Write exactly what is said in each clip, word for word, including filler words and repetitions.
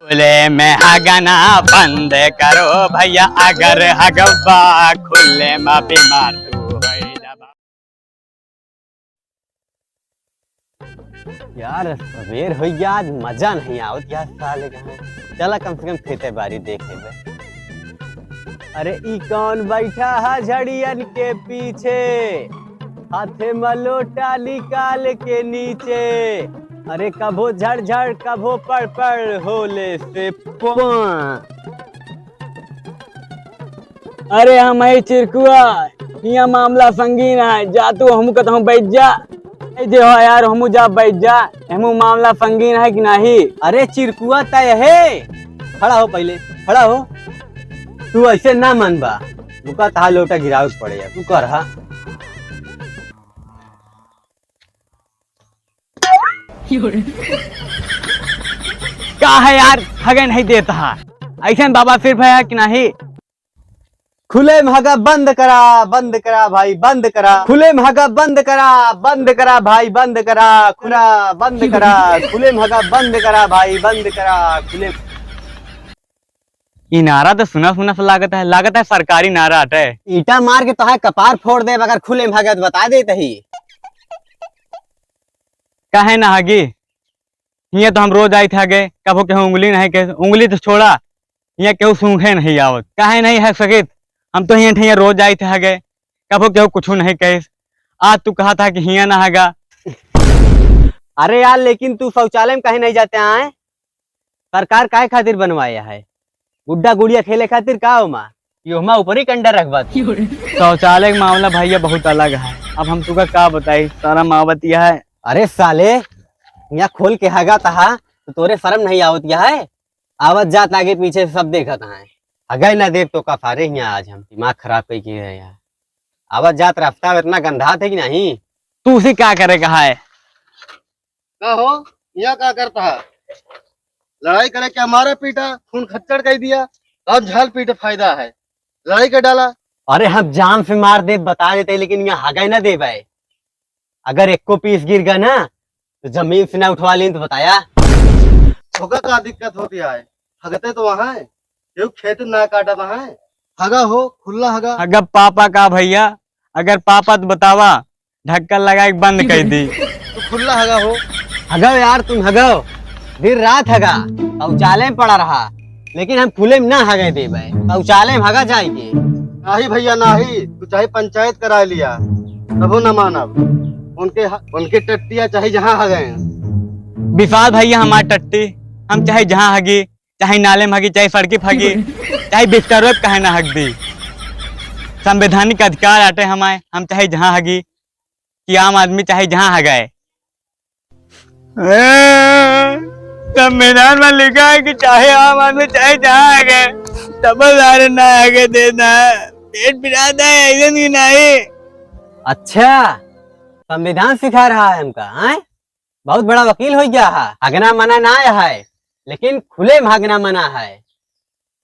खुले में हगना बंद करो भैया, अगर हगबा खुले में बीमार तू होई जाबा। यार, सबेर होइ गया, आज मजा नहीं आवत यार, साले कहाँ। चला, कम से कम खेते बारी देख लेबे। अरे, ई कौन बैठा है झड़ियन के पीछे, हाथे में लोटा निकाल के नीचे? अरे, कभो झड़ झड़, कभो पड़ पड़, होले से पुआ। अरे हम है चिरकुआ, हियाँ मामला संगीन है, जा तू हमू कहत हूँ बैठ जा। ए जे हो यार, हमू जा बैठ जा, हमू मामला संगीन है कि नाही? अरे चिरकुआ तय है, खड़ा हो पहिले, खड़ा हो। तू ऐसे ना मनबा, रुका तहा लोटा गिरावे के पड़े यार, तू कर हा। का है यार, हगे नहीं देता है। ऐसन बाबा सिर्फ है कि नहीं? खुले में हगा बंद करा, बंद करा भाई, बंद करा। खुले में हगा बंद करा, बंद करा भाई, बंद करा। खुला बंद करा, खुले में हगा बंद करा भाई, बंद करा। खुले ई नारा तो सुना सुना सा लागत है, लागत है सरकारी नारा अटे। ईंटा मार के तोहार कपार फोड़ देब अगर खुले में हगे तो बता देत ही। काहे ना हगी? हियाँ तो हम रोज आइत हगे, कभो केहू उंगली नहीं कहे, उंगली तो छोड़ा, हियाँ केहू सूंघे नहीं आवत। काहे नहीं हग सकित? हम तो हियाँ ठियाँ रोज आइत हगे, कभो केहू कुछ नहीं कहिस। आज तू कहा था कि हियाँ ना हगा। अरे यार, लेकिन तू शौचालय में काहे नहीं जाते आए? सरकार काहे खातिर बनवाया है? गुड्डा गुड़िया खेले खातिर का ओमा? यो हमा ऊपरी कंडा रखबा तू। शौचालय के मामला भैया बहुत अलग है। अब हम तुका का बताई, शरम आवत यह है। अरे साले, यहाँ खोल के हगा तहा, तो तोरे शरम नहीं आवत यह है? आवत जात आगे पीछे से सब देखत हैं। हगाई ना देव तो का सारे यहाँ आज हम दिमाग खराब कई के है यार। आवत जात रास्ता में इतना गंधात है कि नहीं? तू उसे क्या करे कहा है? का हो, यहाँ का करता है? लड़ाई करे क्या, मारा पीटा, खून खच्चड़ कर दिया, अब झाल पीटे फायदा है, लड़ाई कर डाला। अरे हम जान से मार दे, बता देते, लेकिन यहाँ हगाई ना दे भाई। अगर एको पीस गिर गया ना, तो जमीन से ना उठवा लें तो बताया। होगा का दिक्कत होती है, हगते तो वहाँ है, क्यों खेत ना काटा वहाँ है, हगा हो, खुला हगा। अगर पापा का भैया, अगर पापा तो बतावा, ढक्कन लगाए के बंद कर दी। तू खुला हगा हो। हगो यार, तुम हगो, दिन रात हगा, शौचालय में पड़ा रहा, लेकिन हम खुले में ना हगे देबे, शौचालय में हगा जाए के। नाही भैया नाही, तू चाहे पंचायत करा लिया, तबो ना मानब। उनके ह-, उनके टट्टिया चाहे जहाँ हगे। विशाल भैया हमार टट्टी, हम चाहे जहाँ हगी, चाहे नाले में हगी, चाहे सड़की पे हगी, चाहे बिस्तरो पे काहे ना हग दी। संवैधानिक अधिकार आटे हमारे, हम चाहे जहाँ हगी, कि आम आदमी चाहे जहाँ हगाए। संविधान में लिखा है कि चाहे आम आदमी चाहे जहाँ हगाए, तब सारे ना हगे देना। पेट पिराता है, ऐसे नहीं, नहीं। अच्छा, संविधान सिखा रहा है हमका, हैं? बहुत बड़ा वकील हो गया है। हगना मना ना है, लेकिन खुले में हगना मना है।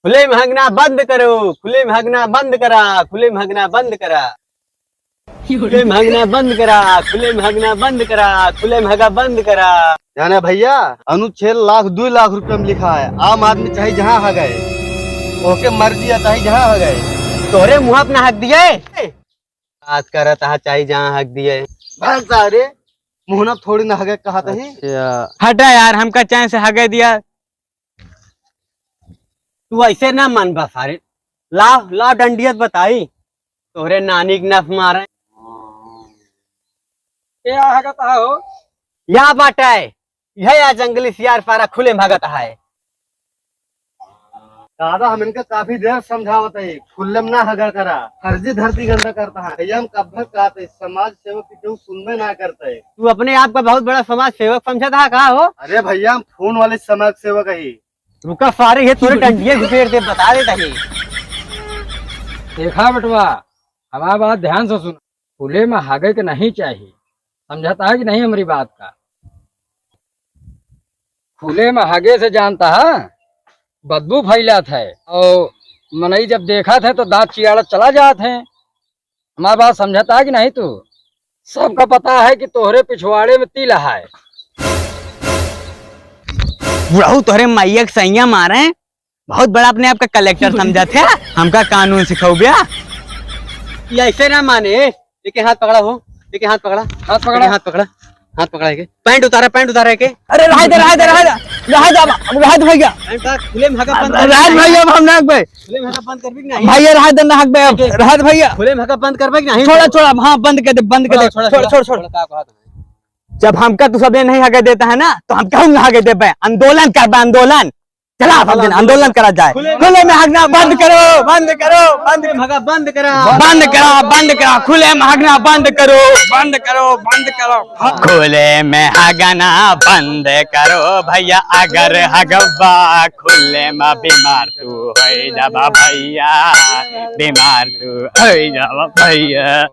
खुले में हगना बंद करो, खुले में हगना बंद करा, खुले में हगना बंद करा। खुले में हगना बंद करा, खुले में हगना बंद करा, खुले में हगा बंद करा। जाने भैया, अनुच्छेद लाख, दो लाख रुपए में लिखा है, आम आदमी चाहे जहाँ हगाए, ओके मर्जी है, चाहे जहाँ हगाए। तोरे मुँह अपना हग दिए। बात करत हा, चाहे जहाँ हग दिए। भाग सारे, मुहना थोड़ी ना हगे कहा तही। अच्छा। हटा यार, हमका चैन से हगे दिया। तू ऐसे ना मन बा सारे। लाव, लाव डंडियत बताई। तोहरे नानी के नस मारे। ए, आ हगत हा हो? या बाटे। यह या जंगली सियार सारा खुले में हगत है। दादा, हम इनका काफी देर समझावत है, खुले में ना हगा करा, फर्जी धरती गंदा करता है। भैया, हम कब भर कहते, समाज सेवक की केहू सुनबे ना करते। तू अपने आप का बहुत बड़ा समाज सेवक समझत हा का हो? अरे भैया, हम फोन वाले समाज सेवक ही। रुका सारे, ये तोरे टंडिये घुसेड़ दे, बता देता ही। देखा बेटवा, हमार बात ध्यान से सुन, खुले में हगे के नहीं चाहिए, समझता है कि नहीं हमारी बात का? खुले में हगे से जानता है, बदबू फैलत है, और मनई जब देखत है तो दांत चियाड़त चला जात है। हमार बात समझता है कि नहीं तू? सबका पता है कि तोहरे पिछवाड़े में तिल है। बुढ़ऊ तोहरे माइया के सैया मारे, बहुत बड़ा अपने आप का कलेक्टर समझत है, हमका कानून सिखाऊ बे। ये ऐसे ना माने, लेके हाथ पकड़ा हो, लेके हाथ पकड़ा, हाथ पकड़ा। लेके हाथ पकड़ा, हाथ पकड़ा है के? पैंट उतारा, पैंट उतारा है के? अरे रहे दे, रहे दे, रहे दे, रहे दे, अब रहे दे भैया। पैंट उतारा, खुले में हगा बंद कर रहे दे भैया, अब हम ना बे। खुले में हगा बंद कर भी नहीं। भैया रहे दे ना हग बे, अब रहे दे भैया। खुले में हगा बंद कर भी नहीं। छोड़ा, छोड़ा, हाँ बंद कर दे, बंद कर दे, छोड़ा, छोड़, छोड़ा, छोड़, छोड़। छोड़ा, का कहत है? जब हमका तू सबे नहीं हगे देता है ना, तो हम कहूँ हगे देबे, आंदोलन करबे, आंदोलन। चला, सब दिन आंदोलन करा जाए। खुले में हगना बंद करो, बंद करो, बंद। खुले में हगा बंद करा। बंद करा, बंद करा, खुले में हगना बंद करो, बंद करो, बंद करो। खुले में हगना बंद करो भैया, अगर हगबा खुले में बीमार तू होई जाबा भैया, बीमार तू होई जाबा भैया।